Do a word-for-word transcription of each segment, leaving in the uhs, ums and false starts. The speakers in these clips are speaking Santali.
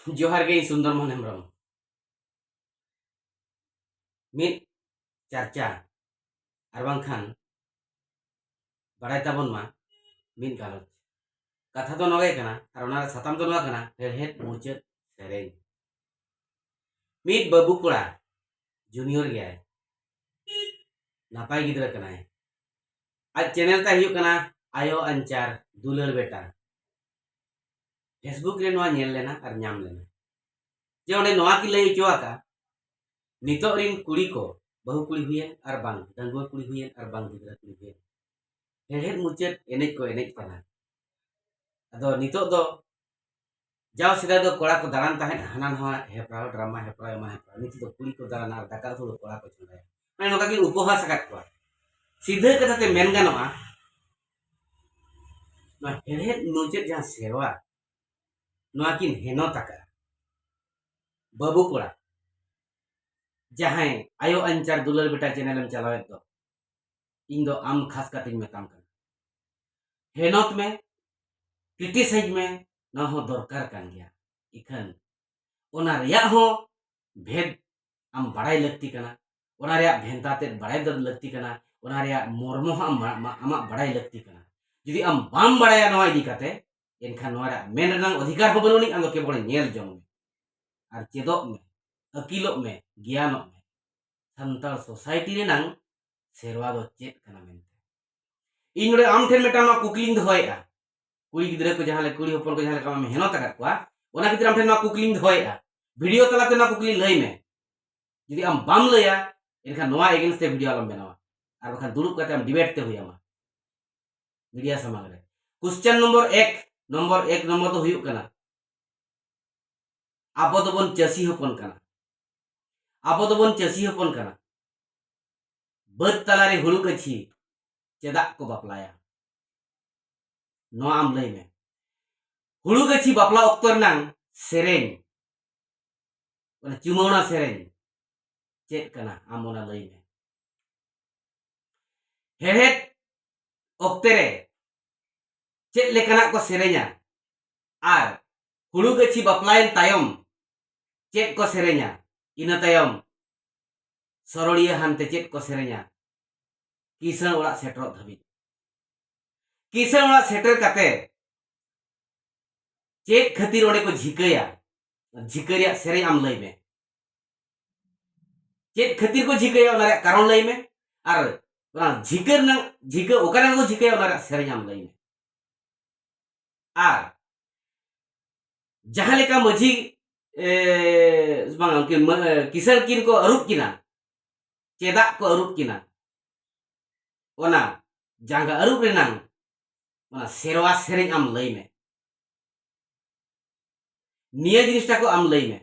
ᱡᱚᱦᱟᱨ ᱜᱮ, ᱤᱧ ᱥᱩᱱᱫᱚᱨ ᱢᱳᱦᱚᱱ ᱦᱮᱢᱵᱨᱚᱢ᱾ ᱢᱤᱫ ᱪᱟᱨᱪᱟ ᱟᱨ ᱵᱟᱝᱠᱷᱟᱱ ᱵᱟᱲᱟᱭ ᱛᱟᱵᱚᱱ ᱢᱟ ᱢᱤᱫ ᱜᱟᱞᱚᱪ᱾ ᱠᱟᱛᱷᱟ ᱫᱚ ᱱᱚᱣᱟ ᱜᱮ ᱠᱟᱱᱟ ᱟᱨ ᱚᱱᱟ ᱨᱮ ᱥᱟᱛᱟᱢ ᱫᱚ ᱱᱚᱣᱟ ᱠᱟᱱᱟ, ᱦᱮᱲᱦᱮᱫ ᱢᱩᱪᱟᱹᱫ ᱥᱮᱨᱮᱧ᱾ ᱢᱤᱫ ᱵᱟᱹᱵᱩ ᱠᱚᱲᱟ, ᱡᱩᱱᱤᱭᱚᱨ ᱜᱮᱭᱟᱭ, ᱱᱟᱯᱟᱭ ᱜᱤᱫᱽᱨᱟᱹ ᱠᱟᱱᱟᱭ᱾ ᱟᱡ ᱪᱮᱱᱮᱞ ᱛᱟᱭ ᱦᱩᱭᱩᱜ ᱠᱟᱱᱟ ᱟᱭᱳ ᱟᱧᱪᱟᱨ ᱫᱩᱞᱟᱹᱲ ᱵᱮᱴᱟ᱾ Facebook ᱨᱮ ᱱᱚᱣᱟ ᱧᱮᱞ ᱞᱮᱱᱟ ᱟᱨ ᱧᱟᱢ ᱞᱮᱱᱟ, ᱡᱮ ᱚᱸᱰᱮ ᱱᱚᱣᱟ ᱠᱤᱱ ᱞᱟᱹᱭ ᱦᱚᱪᱚ ᱟᱠᱟᱫ, ᱱᱤᱛᱚᱜ ᱨᱤᱱ ᱠᱩᱲᱤ ᱠᱚ, ᱵᱟᱹᱦᱩ ᱠᱩᱲᱤ ᱦᱩᱭᱮᱱ ᱟᱨ ᱵᱟᱝ ᱰᱟᱺᱜᱩᱣᱟᱹ ᱠᱩᱲᱤ ᱦᱩᱭᱮᱱ ᱟᱨ ᱵᱟᱝ ᱜᱤᱫᱽᱨᱟᱹ ᱠᱩᱲᱤ ᱦᱩᱭᱮᱱ, ᱦᱮᱲᱦᱮᱫ ᱢᱩᱪᱟᱹᱫ ᱮᱱᱮᱡ ᱠᱚ ᱮᱱᱮᱡ ᱠᱟᱱᱟ᱾ ᱟᱫᱚ ᱱᱤᱛᱚᱜ ᱫᱚ, ᱡᱟᱣ ᱥᱮᱫᱟᱭ ᱫᱚ ᱠᱚᱲᱟ ᱠᱚ ᱫᱟᱬᱟᱱ ᱛᱟᱦᱮᱸᱫ, ᱦᱟᱱᱟ ᱱᱟᱣᱟ ᱦᱮᱯᱨᱟᱣ, ᱰᱨᱟᱢᱟ ᱦᱮᱯᱨᱟᱣ, ᱮᱢᱟᱱ ᱦᱮᱯᱨᱟᱣ᱾ ᱱᱤᱛᱚᱜ ᱫᱚ ᱠᱩᱲᱤ ᱠᱚ ᱫᱟᱬᱟᱱᱟ ᱟᱨ ᱫᱟᱠᱟ ᱩᱛᱩ ᱫᱚ ᱠᱚᱲᱟ ᱠᱚ ᱪᱚᱸᱫᱟᱭᱟ᱾ ᱢᱟᱱᱮ, ᱱᱚᱝᱠᱟ ᱠᱤᱱ ᱩᱯᱚᱦᱟᱥ ᱟᱠᱟᱫ ᱠᱚᱣᱟ᱾ ᱥᱤᱫᱷᱟᱹ ᱠᱟᱛᱷᱟ ᱛᱮ ᱢᱮᱱ ᱜᱟᱱᱚᱜᱼᱟ, ᱱᱚᱣᱟ ᱦᱮᱲᱦᱮᱫ ᱢᱩᱪᱟᱹᱫ ᱡᱟᱦᱟᱸ ᱥᱮᱨᱣᱟ, ᱱᱚᱣᱟ ᱠᱤᱱ ᱦᱮᱱᱚᱛ ᱟᱠᱟᱫᱼᱟ᱾ ᱵᱟᱹᱵᱩ ᱠᱚᱲᱟ, ᱡᱟᱦᱟᱸᱭ ᱟᱭᱳ ᱟᱧᱪᱟᱨ ᱫᱩᱞᱟᱹᱲ ᱵᱮᱴᱟ ᱪᱮᱱᱮᱞ ᱮᱢ ᱪᱟᱞᱟᱣᱮᱫ ᱫᱚ, ᱤᱧ ᱫᱚ ᱟᱢ ᱠᱷᱟᱥ ᱠᱟᱛᱮᱧ ᱢᱮᱛᱟᱢ ᱠᱟᱱᱟ, ᱦᱮᱱᱚᱛ ᱢᱮ, ᱠᱨᱤᱴᱤᱥᱟᱭᱤᱡᱽ ᱢᱮ, ᱱᱚᱣᱟ ᱦᱚᱸ ᱫᱚᱨᱠᱟᱨ ᱠᱟᱱ ᱜᱮᱭᱟ᱾ ᱤᱠᱷᱟᱹᱱ ᱚᱱᱟ ᱨᱮᱭᱟᱜ ᱦᱚᱸ ᱵᱷᱮᱫ ᱟᱢ ᱵᱟᱲᱟᱭ ᱞᱟᱹᱠᱛᱤ ᱠᱟᱱᱟ, ᱚᱱᱟ ᱨᱮᱭᱟᱜ ᱵᱷᱮᱱᱛᱟ ᱛᱮᱫ ᱵᱟᱲᱟᱭ ᱫᱚ ᱞᱟᱹᱠᱛᱤ ᱠᱟᱱᱟ, ᱚᱱᱟ ᱨᱮᱭᱟᱜ ᱢᱚᱨᱢᱚ ᱦᱚᱸ ᱟᱢ ᱢᱟ-, ᱢᱟ-, ᱟᱢᱟᱜ ᱵᱟᱲᱟᱭ ᱞᱟᱹᱠᱛᱤ ᱠᱟᱱᱟ᱾ ᱡᱩᱫᱤ ᱟᱢ ᱵᱟᱢ ᱵᱟᱲᱟᱭᱟ ᱱᱚᱣᱟ ᱤᱫᱤ ᱠᱟᱛᱮ, ᱮᱱᱠᱷᱟᱱ ᱱᱚᱣᱟ ᱨᱮᱭᱟᱜ ᱢᱮᱱ ᱨᱮᱱᱟᱜ ᱚᱫᱷᱤᱠᱟᱨ ᱦᱚᱸ ᱵᱟᱹᱱᱩᱜ ᱟᱹᱱᱤᱡ, ᱟᱢ ᱫᱚ ᱠᱮᱵᱚᱞ ᱧᱮᱞ ᱡᱚᱝ ᱢᱮ ᱟᱨ ᱪᱮᱫᱚᱜ ᱢᱮ, ᱟᱹᱠᱤᱞᱚᱜ ᱢᱮ, ᱜᱮᱭᱟᱱᱚᱜ ᱢᱮ᱾ ᱥᱟᱱᱛᱟᱲ ᱥᱳᱥᱟᱭᱴᱤ ᱨᱮᱱᱟᱝ ᱥᱮᱨᱣᱟ ᱫᱚ ᱪᱮᱫ ᱠᱟᱱᱟ ᱢᱮᱱᱛᱮ᱾ ᱤᱧ ᱱᱚᱰᱮ ᱟᱢ ᱴᱷᱮᱱ ᱢᱤᱫᱴᱟᱝ ᱱᱚᱣᱟ ᱠᱩᱠᱞᱤᱧ ᱫᱚᱦᱚᱭᱮᱫᱼᱟ, ᱠᱩᱲᱤ ᱜᱤᱫᱽᱨᱟᱹ ᱠᱚ ᱡᱟᱦᱟᱸ ᱞᱮᱠᱟ, ᱠᱩᱲᱤ ᱦᱚᱯᱚᱱ ᱠᱚ ᱡᱟᱦᱟᱸ ᱞᱮᱠᱟ ᱟᱢᱮᱢ ᱦᱮᱱᱚᱛ ᱟᱠᱟᱫ ᱠᱚᱣᱟ, ᱚᱱᱟ ᱠᱷᱟᱹᱛᱤᱨ ᱟᱢ ᱴᱷᱮᱱ ᱱᱚᱣᱟ ᱠᱩᱠᱞᱤᱧ ᱫᱚᱦᱚᱭᱮᱫᱼᱟ, ᱵᱷᱤᱰᱤᱭᱳ ᱛᱟᱞᱟᱛᱮ ᱱᱚᱣᱟ ᱠᱩᱠᱞᱤ ᱞᱟᱹᱭ ᱢᱮ᱾ ᱡᱩᱫᱤ ᱟᱢ ᱵᱟᱢ ᱞᱟᱹᱭᱟ, ᱮᱱᱠᱷᱟᱱ ᱱᱚᱣᱟ against ᱛᱮ ᱵᱷᱤᱰᱤᱭᱳ ᱟᱞᱚᱢ ᱵᱮᱱᱟᱣᱟ, ᱟᱨ ᱵᱟᱠᱷᱟᱱ ᱫᱩᱲᱩᱵ ᱠᱟᱛᱮ ᱟᱢ ᱰᱤᱵᱮᱴ ᱛᱮ ᱦᱩᱭ ᱟᱢᱟ ᱢᱤᱰᱤᱭᱟ ᱥᱟᱢᱟᱝ ᱨᱮ᱾ ᱠᱚᱥᱪᱮᱱ ᱱᱚᱢᱵᱚᱨ ᱮᱠ, ᱱᱚᱢᱵᱚᱨ ᱮᱠ ᱱᱚᱢᱵᱚᱨ ᱫᱚ ᱦᱩᱭᱩᱜ ᱠᱟᱱᱟ, ᱟᱵᱚ ᱫᱚᱵᱚᱱ ᱪᱟᱹᱥᱤ ᱦᱚᱯᱚᱱ ᱠᱟᱱᱟ, ᱟᱵᱚ ᱫᱚᱵᱚᱱ ᱪᱟᱹᱥᱤ ᱦᱚᱯᱚᱱ ᱠᱟᱱᱟ, ᱵᱟᱹᱫᱽ ᱛᱟᱞᱟᱨᱮ ᱦᱩᱲᱩ ᱜᱟᱹᱪᱷᱤ ᱪᱮᱫᱟᱜ ᱠᱚ ᱵᱟᱯᱞᱟᱭᱟ? ᱱᱚᱣᱟ ᱟᱢ ᱞᱟᱹᱭ ᱢᱮ᱾ ᱦᱩᱲᱩ ᱜᱟᱹᱪᱷᱤ ᱵᱟᱯᱞᱟ ᱚᱠᱛᱚ ᱨᱮᱱᱟᱝ ᱥᱮᱨᱮᱧ, ᱚᱱᱟ ᱪᱩᱢᱟᱹᱲᱟ ᱥᱮᱨᱮᱧ ᱪᱮᱫ ᱠᱟᱱᱟ, ᱟᱢ ᱚᱱᱟ ᱞᱟᱹᱭ ᱢᱮ᱾ ᱦᱮᱲᱦᱮᱫ ᱚᱠᱛᱮ ᱨᱮ ᱪᱮᱫ ᱞᱮᱠᱟᱱᱟᱜ ᱠᱚ ᱥᱮᱨᱮᱧᱟ ᱟᱨ ᱦᱩᱲᱩ ᱜᱟᱹᱪᱷᱤ ᱵᱟᱯᱞᱟᱭᱮᱱ ᱛᱟᱭᱚᱢ ᱪᱮᱫ ᱠᱚ ᱥᱮᱨᱮᱧᱟ, ᱤᱱᱟᱹ ᱛᱟᱭᱚᱢ ᱥᱚᱨᱚᱲᱤᱭᱟᱹ ᱦᱟᱱᱛᱮ ᱪᱮᱫ ᱠᱚ ᱥᱮᱨᱮᱧᱟ, ᱠᱤᱥᱟᱹᱬ ᱚᱲᱟᱜ ᱥᱮᱴᱮᱨᱚᱜ ᱫᱷᱟᱹᱵᱤᱡ᱾ ᱠᱤᱥᱟᱹᱬ ᱚᱲᱟᱜ ᱥᱮᱴᱮᱨ ᱠᱟᱛᱮ ᱪᱮᱫ ᱠᱷᱟᱹᱛᱤᱨ ᱚᱸᱰᱮ ᱠᱚ ᱡᱷᱤᱠᱟᱹᱭᱟ, ᱡᱷᱤᱠᱟᱹ ᱨᱮᱭᱟᱜ ᱥᱮᱨᱮᱧ ᱟᱢ ᱞᱟᱹᱭ ᱢᱮ᱾ ᱪᱮᱫ ᱠᱷᱟᱹᱛᱤᱨ ᱠᱚ ᱡᱷᱤᱠᱟᱹᱭᱟ, ᱚᱱᱟ ᱨᱮᱭᱟᱜ ᱠᱟᱨᱚᱱ ᱞᱟᱹᱭ ᱢᱮ᱾ ᱟᱨ ᱚᱱᱟ ᱡᱷᱤᱠᱟᱹ ᱨᱮᱱᱟᱜ, ᱡᱷᱤᱠᱟᱹ ᱚᱠᱟ ᱨᱮ ᱠᱚ ᱡᱷᱤᱠᱟᱹᱭᱟ, ᱚᱱᱟ ᱨᱮᱭᱟᱜ ᱥᱮᱨᱮᱧ ᱟᱢ ᱞᱟᱹᱭ ᱢᱮ᱾ ᱟᱨ ᱡᱟᱦᱟᱸ ᱞᱮᱠᱟ ᱢᱟᱹᱡᱷᱤ, ᱮ, ᱵᱟᱝ, ᱩᱱᱠᱤᱱ ᱢᱟ-, ᱮ, ᱠᱤᱥᱟᱹᱬ ᱠᱤᱱ ᱠᱚ ᱟᱹᱨᱩᱵ ᱠᱤᱱᱟ, ᱪᱮᱫᱟᱜ ᱠᱚ ᱟᱹᱨᱩᱵ ᱠᱤᱱᱟ, ᱚᱱᱟ ᱡᱟᱸᱜᱟ ᱟᱹᱨᱩᱵ ᱨᱮᱱᱟᱝ ᱚᱱᱟ ᱥᱮᱨᱣᱟ ᱥᱮᱨᱮᱧ ᱟᱢ ᱞᱟᱹᱭ ᱢᱮ᱾ ᱱᱤᱭᱟᱹ ᱡᱤᱱᱤᱥᱴᱟ ᱠᱚ ᱟᱢ ᱞᱟᱹᱭ ᱢᱮ᱾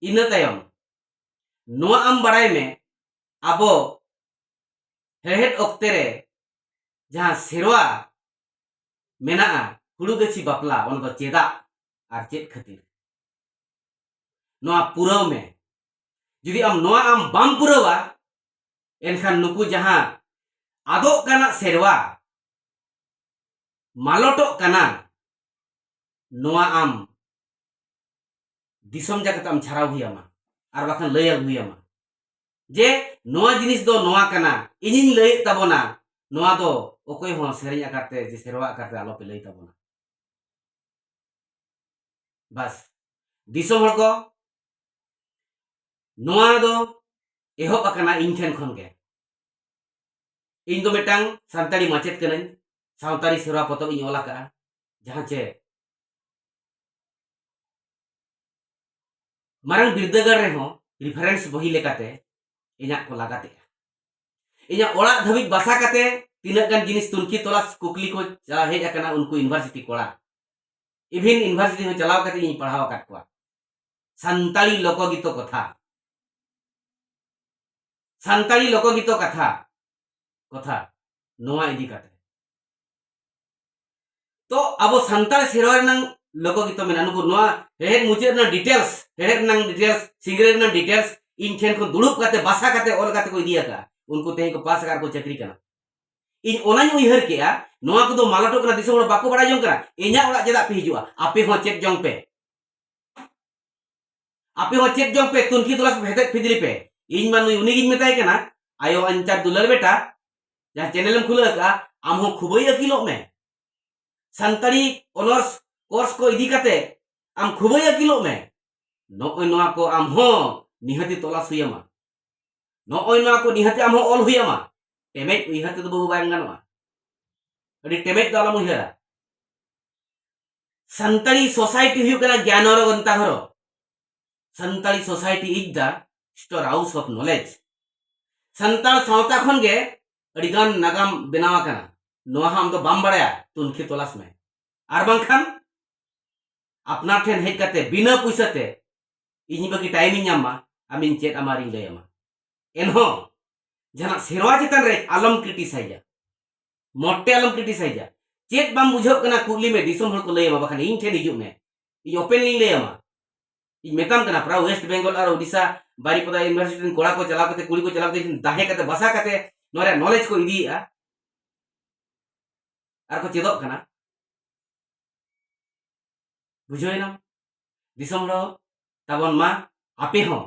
ᱤᱱᱟᱹ ᱛᱟᱭᱚᱢ ᱱᱚᱣᱟ ᱟᱢ ᱵᱟᱲᱟᱭ ᱢᱮ, ᱟᱵᱚ ᱦᱮᱲᱦᱮᱫ ᱚᱠᱛᱮ ᱨᱮ ᱡᱟᱦᱟᱸ ᱥᱮᱨᱣᱟ ᱢᱮᱱᱟᱜᱼᱟ, ᱦᱩᱲᱩ ᱜᱟᱹᱪᱷᱤ ᱵᱟᱯᱞᱟ, ᱚᱱᱟ ᱫᱚ ᱪᱮᱫᱟᱜ ᱟᱨ ᱪᱮᱫ ᱠᱷᱟᱹᱛᱤᱨ? ᱱᱚᱣᱟ ᱯᱩᱨᱟᱹᱣ ᱢᱮ᱾ ᱡᱩᱫᱤ ᱟᱢ ᱱᱚᱣᱟ ᱟᱢ ᱵᱟᱢ ᱯᱩᱨᱟᱹᱣᱟ, ᱮᱱᱠᱷᱟᱱ ᱱᱩᱠᱩ ᱡᱟᱦᱟᱸ ᱟᱫᱚᱜ ᱠᱟᱱᱟ ᱥᱮᱨᱣᱟ, ᱢᱟᱞᱚᱴᱚᱜ ᱠᱟᱱᱟ, ᱱᱚᱣᱟ ᱟᱢ ᱫᱤᱥᱚᱢ ᱡᱟᱠᱟᱛ ᱟᱢ ᱪᱷᱟᱨᱟᱣ ᱦᱩᱭ ᱟᱢᱟ, ᱟᱨ ᱵᱟᱠᱷᱟᱱ ᱞᱟᱹᱭ ᱟᱹᱜᱩ ᱦᱩᱭ ᱟᱢᱟ ᱡᱮ ᱱᱚᱣᱟ ᱡᱤᱱᱤᱥ ᱫᱚ ᱱᱚᱣᱟ ᱠᱟᱱᱟ, ᱤᱧᱤᱧ ᱞᱟᱹᱭᱮᱫ ᱛᱟᱵᱚᱱᱟ, ᱱᱚᱣᱟ ᱫᱚ ᱚᱠᱚᱭ ᱦᱚᱸ ᱥᱮᱨᱮᱧ ᱟᱠᱟᱨ ᱛᱮ ᱡᱮ ᱥᱮᱨᱣᱟ ᱟᱠᱟᱨ ᱛᱮ ᱟᱞᱚᱯᱮ ᱞᱟᱹᱭ ᱛᱟᱵᱚᱱᱟ᱾ ᱵᱟᱥ, ᱫᱤᱥᱚᱢ ᱦᱚᱲ ᱠᱚ, ᱱᱚᱣᱟ ᱫᱚ ᱮᱦᱚᱵ ᱟᱠᱟᱱᱟ ᱤᱧ ᱴᱷᱮᱱ ᱠᱷᱚᱱ ᱜᱮ᱾ ᱤᱧ ᱫᱚ ᱢᱤᱫᱴᱟᱝ ᱥᱟᱱᱛᱟᱲᱤ ᱢᱟᱪᱮᱫ ᱠᱟᱹᱱᱟᱹᱧ, ᱥᱟᱶᱛᱟᱲᱤ ᱥᱮᱨᱣᱟ ᱯᱚᱛᱚᱵ ᱤᱧ ᱚᱞ ᱟᱠᱟᱫᱼᱟ, ᱡᱟᱦᱟᱸ ᱪᱮ ᱢᱟᱨᱟᱝ ᱵᱤᱨᱫᱟᱹᱜᱟᱲ ᱨᱮᱦᱚᱸ ᱨᱤᱯᱷᱟᱨᱮᱱᱥ ᱵᱚᱦᱤ ᱞᱮᱠᱟᱛᱮ ᱤᱧᱟᱹᱜ ᱠᱚ ᱞᱟᱜᱟᱛᱮᱜᱼᱟ᱾ ᱤᱧᱟᱹᱜ ᱚᱲᱟᱜ ᱫᱷᱟᱹᱵᱤᱡ ᱵᱟᱥᱟ ᱠᱟᱛᱮ ᱛᱤᱱᱟᱹᱜ ᱜᱟᱱ ᱡᱤᱱᱤᱥ ᱛᱩᱱᱠᱷᱤ ᱛᱚᱞᱟᱥ ᱠᱩᱠᱞᱤ ᱠᱚ ᱪᱟ-, ᱦᱮᱡ ᱟᱠᱟᱱᱟ ᱩᱱᱠᱩ ᱤᱭᱩᱱᱤᱵᱷᱟᱨᱥᱤᱴᱤ ᱠᱚᱲᱟ᱾ ᱤᱵᱷᱤᱱ ᱤᱭᱩᱱᱤᱵᱷᱟᱨᱥᱤᱴᱤ ᱦᱚᱸ ᱪᱟᱞᱟᱣ ᱠᱟᱛᱮ ᱤᱧ ᱯᱟᱲᱦᱟᱣ ᱟᱠᱟᱫ ᱠᱚᱣᱟ᱾ ᱥᱟᱱᱛᱟᱲᱤ ᱞᱳᱠᱚᱜᱤᱛᱚ ᱠᱚᱛᱷᱟ, ᱥᱟᱱᱛᱟᱲᱤ ᱞᱳᱠᱚᱜᱤᱛᱚ ᱠᱟᱛᱷᱟ, ᱠᱚᱛᱷᱟ, ᱱᱚᱣᱟ ᱤᱫᱤ ᱠᱟᱛᱮ᱾ ᱛᱚ ᱟᱵᱚ ᱥᱟᱱᱛᱟᱲ ᱥᱮᱨᱣᱟ ᱨᱮᱱᱟᱝ ᱞᱳᱠᱚᱜᱤᱛᱚ ᱢᱮᱱᱟᱜᱼᱟ᱾ ᱱᱩᱠᱩ ᱱᱚᱣᱟ ᱦᱮᱲᱦᱮᱫ ᱢᱩᱪᱟᱹᱫ ᱨᱮᱱᱟᱜ ᱰᱤᱴᱮᱞᱥ, ᱦᱮᱲᱦᱮᱫ ᱨᱮᱱᱟᱝ ᱰᱤᱴᱮᱞᱥ, ᱥᱤᱝᱨᱟᱹᱭ ᱨᱮᱱᱟᱜ ᱰᱤᱴᱮᱞᱥ ᱤᱧ ᱴᱷᱮᱱ ᱠᱷᱚᱱ ᱫᱩᱲᱩᱵ ᱠᱟᱛᱮ, ᱵᱟᱥᱟ ᱠᱟᱛᱮ, ᱚᱞ ᱠᱟᱛᱮ ᱠᱚ ᱤᱫᱤ ᱟᱠᱟᱫᱼᱟ᱾ ᱩᱱᱠᱩ ᱛᱮᱦᱮᱧ ᱠᱚ ᱯᱟᱥ ᱟᱠᱟᱫ ᱟᱨ ᱠᱚ ᱪᱟᱹᱠᱨᱤ ᱠᱟᱱᱟ᱾ ᱤᱧ ᱚᱱᱟᱧ ᱩᱭᱦᱟᱹᱨ ᱠᱮᱜᱼᱟ, ᱱᱚᱣᱟ ᱠᱚᱫᱚ ᱢᱟᱞᱚᱴᱚᱜ ᱠᱟᱱᱟ, ᱫᱤᱥᱚᱢ ᱦᱚᱲ ᱵᱟᱠᱚ ᱵᱟᱲᱟᱭ ᱡᱚᱝ ᱠᱟᱱᱟ᱾ ᱤᱧᱟᱹᱜ ᱚᱲᱟᱜ ᱪᱮᱫᱟᱜ ᱯᱮ ᱦᱤᱡᱩᱜᱼᱟ? ᱟᱯᱮ ᱦᱚᱸ ᱪᱮᱫ ᱡᱚᱝ ᱯᱮ᱾ ᱟᱯᱮ ᱦᱚᱸ ᱪᱮᱫ ᱡᱚᱝ ᱯᱮ, ᱛᱩᱱᱠᱷᱤ ᱛᱚᱞᱟᱥ ᱯᱮ, ᱦᱮᱛᱮᱫ ᱯᱷᱤᱫᱽᱞᱤ ᱯᱮ᱾ ᱤᱧ ᱢᱟ ᱱᱩᱭ ᱩᱱᱤᱜᱤᱧ ᱢᱮᱛᱟᱭ ᱠᱟᱱᱟ, ᱟᱭᱳ ᱟᱧᱪᱟᱨ ᱫᱩᱞᱟᱹᱲ ᱵᱮᱴᱟ, ᱡᱟᱦᱟᱸ ᱪᱮᱱᱮᱞ ᱮᱢ ᱠᱷᱩᱞᱟᱹᱣ ᱟᱠᱟᱫᱼᱟ, ᱟᱢ ᱦᱚᱸ ᱠᱷᱩᱵᱟᱹᱭ ᱟᱹᱠᱤᱞᱚᱜ ᱢᱮ᱾ ᱥᱟᱱᱛᱟᱲᱤ ᱚᱱᱟᱨᱥ ᱠᱳᱨᱥ ᱠᱚ ᱤᱫᱤ ᱠᱟᱛᱮ ᱟᱢ ᱠᱷᱩᱵᱟᱹᱭ ᱟᱹᱠᱤᱞᱚᱜ ᱢᱮ᱾ ᱱᱚᱜᱼᱚᱭ ᱱᱚᱣᱟ ᱠᱚ ᱟᱢ ᱦᱚᱸ ᱱᱤᱦᱟᱹᱛᱤ ᱛᱚᱞᱟᱥ ᱦᱩᱭ ᱟᱢᱟ᱾ ᱱᱚᱜᱼᱚᱭ ᱱᱚᱣᱟ ᱠᱚ ᱱᱤᱦᱟᱹᱛᱤ ᱟᱢ ᱦᱚᱸ ᱚᱞ ᱦᱩᱭ ᱟᱢᱟ᱾ ᱴᱮᱢᱮᱡ ᱩᱭᱦᱟᱹᱨ ᱛᱮᱫᱚ ᱵᱟᱹᱵᱩ ᱵᱟᱝ ᱜᱟᱱᱚᱜᱼᱟ᱾ ᱟᱹᱰᱤ ᱴᱮᱢᱮᱡ ᱫᱚ ᱟᱞᱚᱢ ᱩᱭᱦᱟᱹᱨᱟ᱾ ᱥᱟᱱᱛᱟᱲᱤ ᱥᱳᱥᱟᱭᱴᱤ ᱦᱩᱭᱩᱜ ᱠᱟᱱᱟ ᱜᱮᱭᱟᱱᱚᱨᱚ ᱜᱚᱱᱛᱟᱦᱚᱨᱚ᱾ Santali society is the store house of knowledge᱾ Santal ᱥᱟᱶᱛᱟ ᱠᱷᱚᱱ ᱜᱮ ᱟᱹᱰᱤᱜᱟᱱ ᱱᱟᱜᱟᱢ ᱵᱮᱱᱟᱣ ᱟᱠᱟᱱᱟ᱾ ᱱᱚᱣᱟ ᱦᱚᱸ ᱟᱢ ᱫᱚ ᱵᱟᱢ ᱵᱟᱲᱟᱭᱟ, ᱛᱩᱱᱠᱷᱤ ᱛᱚᱞᱟᱥ ᱢᱮ᱾ ᱟᱨ ᱵᱟᱝᱠᱷᱟᱱ ᱟᱯᱱᱟᱨ ᱴᱷᱮᱱ ᱦᱮᱡ ᱠᱟᱛᱮ ᱵᱤᱱᱟᱹ ᱯᱩᱭᱥᱟᱹ ᱛᱮ ᱤᱧ ᱵᱟᱹᱠᱤ ᱴᱟᱭᱤᱢᱤᱧ ᱧᱟᱢ ᱢᱟ, ᱟᱢᱤᱧ ᱪᱮᱫ ᱟᱢᱟ ᱟᱨᱤᱧ ᱞᱟᱹᱭ ᱟᱢᱟ᱾ ᱮᱱᱦᱚᱸ ᱡᱟᱦᱟᱱᱟᱜ ᱥᱮᱨᱣᱟ ᱪᱮᱛᱟᱱ ᱨᱮ ᱟᱞᱚᱢ ᱠᱨᱤᱴᱤᱥᱟᱭᱤᱡᱟ, ᱢᱚᱴᱮ ᱟᱞᱚᱢ ᱠᱨᱤᱴᱤᱥᱟᱭᱤᱡᱟ᱾ ᱪᱮᱫ ᱵᱟᱢ ᱵᱩᱡᱷᱟᱹᱜ ᱠᱟᱱᱟ ᱠᱩᱞᱤ ᱢᱮ, ᱫᱤᱥᱚᱢ ᱦᱚᱲ ᱠᱚ ᱞᱟᱹᱭ ᱟᱢᱟ, ᱵᱟᱠᱷᱟᱱ ᱤᱧ ᱴᱷᱮᱱ ᱦᱤᱡᱩᱜ ᱢᱮ, ᱤᱧ ᱳᱯᱮᱱ ᱞᱤᱧ ᱞᱟᱹᱭ ᱟᱢᱟ᱾ ᱤᱧ ᱢᱮᱛᱟᱢ ᱠᱟᱱᱟ, ᱯᱩᱨᱟᱹ ᱳᱭᱮᱥᱴ ᱵᱮᱝᱜᱚᱞ ᱟᱨ ᱳᱰᱤᱥᱟ ᱵᱟᱨᱤᱯᱟᱫᱟ ᱤᱭᱩᱱᱤᱵᱷᱟᱨᱥᱤᱴᱤ ᱨᱮᱱ ᱠᱚᱲᱟ ᱠᱚ ᱪᱟᱞᱟᱣ ᱠᱟᱛᱮ, ᱠᱩᱲᱤ ᱠᱚ ᱪᱟᱞᱟᱣ ᱠᱟᱛᱮ, ᱛᱟᱦᱮᱸ ᱠᱟᱛᱮ, ᱵᱟᱥᱟ ᱠᱟᱛᱮ ᱱᱚᱣᱟ ᱨᱮᱭᱟᱜ ᱱᱚᱞᱮᱡᱽ ᱠᱚ ᱤᱫᱤᱭᱮᱫᱼᱟ ᱟᱨ ᱠᱚ ᱪᱮᱫᱚᱜ ᱠᱟᱱᱟ᱾ ᱵᱩᱡᱷᱟᱹᱣᱮᱱᱟ? ᱫᱤᱥᱚᱢ ᱦᱚᱲ ᱛᱟᱵᱚᱱ ᱢᱟ, ᱟᱯᱮ ᱦᱚᱸ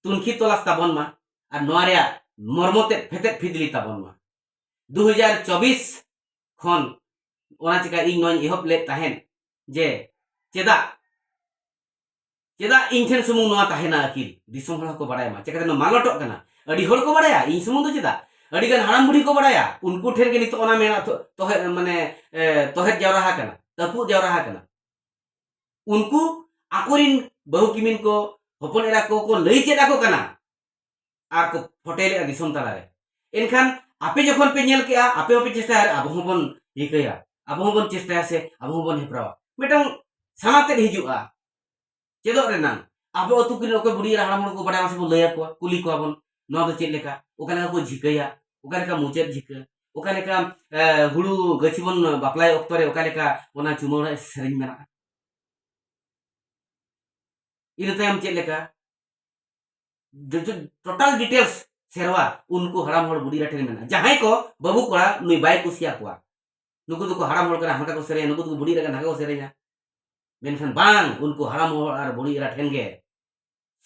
ᱛᱩᱱᱠᱷᱤ ᱛᱚᱞᱟᱥ ᱛᱟᱵᱚᱱ ᱢᱟ, ᱟᱨ ᱱᱚᱣᱟ ᱨᱮᱭᱟᱜ ᱢᱚᱨᱢᱚ ᱛᱮᱫ ᱯᱷᱮᱛᱮᱫ ᱯᱷᱤᱫᱽᱞᱤ ᱛᱟᱵᱚᱱ ᱢᱟ᱾ ᱫᱩ ᱦᱟᱡᱟᱨ ᱪᱚᱵᱵᱤᱥ ᱠᱷᱚᱱ ᱚᱱᱟ ᱪᱤᱠᱟ ᱤᱧ ᱱᱚᱣᱟᱧ ᱮᱦᱚᱵ ᱞᱮᱫ ᱛᱟᱦᱮᱸᱫ ᱡᱮ ᱪᱮᱫᱟᱜ, ᱪᱮᱫᱟᱜ ᱤᱧ ᱴᱷᱮᱱ ᱥᱩᱢᱩᱝ ᱱᱚᱣᱟ ᱛᱟᱦᱮᱱᱟ ᱟᱹᱠᱤᱞ, ᱫᱤᱥᱚᱢ ᱦᱚᱲ ᱦᱚᱸᱠᱚ ᱵᱟᱲᱟᱭ ᱢᱟ, ᱪᱤᱠᱟᱹᱛᱮ ᱱᱚᱣᱟ ᱢᱟᱞᱚᱴᱚᱜ ᱠᱟᱱᱟ᱾ ᱟᱹᱰᱤ ᱦᱚᱲ ᱠᱚ ᱵᱟᱲᱟᱭᱟ, ᱤᱧ ᱥᱩᱢᱩᱝ ᱫᱚ ᱪᱮᱫᱟᱜ, ᱟᱹᱰᱤ ᱜᱟᱱ ᱦᱟᱲᱟᱢ ᱵᱩᱲᱦᱤ ᱠᱚ ᱵᱟᱲᱟᱭᱟ, ᱩᱱᱠᱩ ᱴᱷᱮᱱ ᱜᱮ ᱱᱤᱛᱚᱜ ᱚᱱᱟ ᱢᱮᱱᱟᱜ ᱛᱚ-, ᱛᱚᱦᱮᱫ, ᱢᱟᱱᱮ, ᱮ, ᱛᱚᱦᱮᱫ ᱡᱟᱣᱨᱟ ᱟᱠᱟᱱᱟ, ᱛᱟᱹᱯᱩᱜ ᱡᱟᱣᱨᱟ ᱟᱠᱟᱱᱟ᱾ ᱩᱱᱠᱩ ᱟᱠᱚᱨᱤᱱ ᱵᱟᱹᱦᱩ ᱠᱤᱢᱤᱱ ᱠᱚ, ᱦᱚᱯᱚᱱ ᱮᱨᱟ ᱠᱚ, ᱠᱚ ᱞᱟᱹᱭ ᱪᱮᱫ ᱟᱠᱚ ᱠᱟᱱᱟ ᱟᱨ ᱠᱚ ᱯᱷᱚᱴᱮᱞᱮᱫᱼᱟ ᱫᱤᱥᱚᱢ ᱛᱟᱞᱟᱨᱮ᱾ ᱮᱱᱠᱷᱟᱱ ᱟᱯᱮ ᱡᱚᱠᱷᱚᱱ ᱯᱮ ᱧᱮᱞ ᱠᱮᱜᱼᱟ, ᱟᱯᱮ ᱦᱚᱸᱯᱮ ᱪᱮᱥᱴᱟᱭᱟ, ᱟᱵᱚ ᱦᱚᱸᱵᱚᱱ ᱨᱤᱠᱟᱹᱭᱟ, ᱟᱵᱚ ᱦᱚᱸᱵᱚᱱ ᱪᱮᱥᱴᱟᱭᱟ ᱥᱮ ᱟᱵᱚ ᱦᱚᱸᱵᱚᱱ ᱦᱮᱯᱨᱟᱣᱟ᱾ ᱢᱤᱫᱴᱟᱝ ᱥᱟᱱᱟ ᱛᱮᱫ ᱦᱤᱡᱩᱜᱼᱟ ᱪᱮᱫᱚᱜ ᱨᱮᱱᱟᱝ᱾ ᱟᱵᱚ ᱟᱹᱛᱩ ᱠᱚᱨᱮᱱ ᱚᱠᱚᱭ ᱵᱩᱰᱷᱤ ᱮᱨᱟ ᱦᱟᱲᱟᱢ ᱦᱚᱲ ᱠᱚ ᱵᱟᱰᱟᱭᱟ, ᱢᱟᱥᱮ ᱵᱚᱱ ᱞᱟᱹᱭ ᱟᱠᱚᱣᱟ, ᱠᱩᱞᱤ ᱠᱚᱣᱟ ᱵᱚᱱ, ᱱᱚᱣᱟ ᱫᱚ ᱪᱮᱫ ᱞᱮᱠᱟ, ᱚᱠᱟ ᱞᱮᱠᱟ ᱠᱚ ᱡᱷᱤᱠᱟᱹᱭᱟ, ᱚᱠᱟ ᱞᱮᱠᱟ ᱢᱩᱪᱟᱹᱫ ᱡᱷᱤᱠᱟᱹ, ᱚᱠᱟ ᱞᱮᱠᱟ, ᱮ, ᱦᱩᱲᱩ ᱜᱟᱹᱪᱷᱤ ᱵᱚᱱ ᱵᱟᱯᱞᱟᱭ ᱚᱠᱛᱚ ᱨᱮ ᱚᱠᱟ ᱞᱮᱠᱟ ᱚᱱᱟ ᱪᱩᱢᱟᱹᱲᱟ ᱥᱮᱨᱮᱧ ᱢᱮᱱᱟᱜᱼᱟ᱾ ᱤᱱᱟᱹ ᱛᱟᱭᱚᱢ ᱪᱮᱫ ᱞᱮᱠᱟ, ᱡᱚᱛᱚ total details ᱥᱮᱨᱣᱟ ᱩᱱᱠᱩ ᱦᱟᱲᱟᱢ ᱦᱚᱲ ᱵᱩᱰᱷᱤ ᱮᱨᱟ ᱴᱷᱮᱱ ᱢᱮᱱᱟᱜᱼᱟ᱾ ᱡᱟᱦᱟᱸᱭ ᱠᱚ ᱵᱟᱹᱵᱩ ᱠᱚᱲᱟ ᱱᱩᱭ ᱵᱟᱭ ᱠᱩᱥᱤᱭᱟᱠᱚᱣᱟ, ᱱᱩᱠᱩ ᱫᱚᱠᱚ ᱦᱟᱲᱟᱢ ᱦᱚᱲ ᱠᱟᱱᱟ, ᱦᱟᱱᱠᱟ ᱠᱚ ᱥᱮᱨᱮᱧᱟ, ᱱᱩᱠᱩ ᱫᱚᱠᱚ ᱵᱩᱰᱷᱤ ᱮᱨᱟ ᱠᱟᱱᱟ, ᱦᱟᱱᱠᱟ ᱠᱚ ᱥᱮᱨᱮᱧᱟ᱾ ᱢᱮᱱᱠᱷᱟᱱ ᱵᱟᱝ, ᱩᱱᱠᱩ ᱦᱟᱲᱟᱢ ᱦᱚᱲ ᱟᱨ ᱵᱩᱰᱷᱤ ᱮᱨᱟ ᱴᱷᱮᱱ ᱜᱮ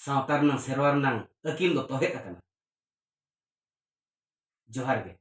ᱥᱟᱶᱛᱟ ᱨᱮᱱᱟᱝ ᱥᱮᱨᱣᱟ ᱨᱮᱱᱟᱝ ᱟᱹᱠᱤᱞ ᱫᱚ ᱛᱚᱦᱮᱫ ᱟᱠᱟᱱᱟ᱾ ᱡᱚᱦᱟᱨ ᱜᱮ᱾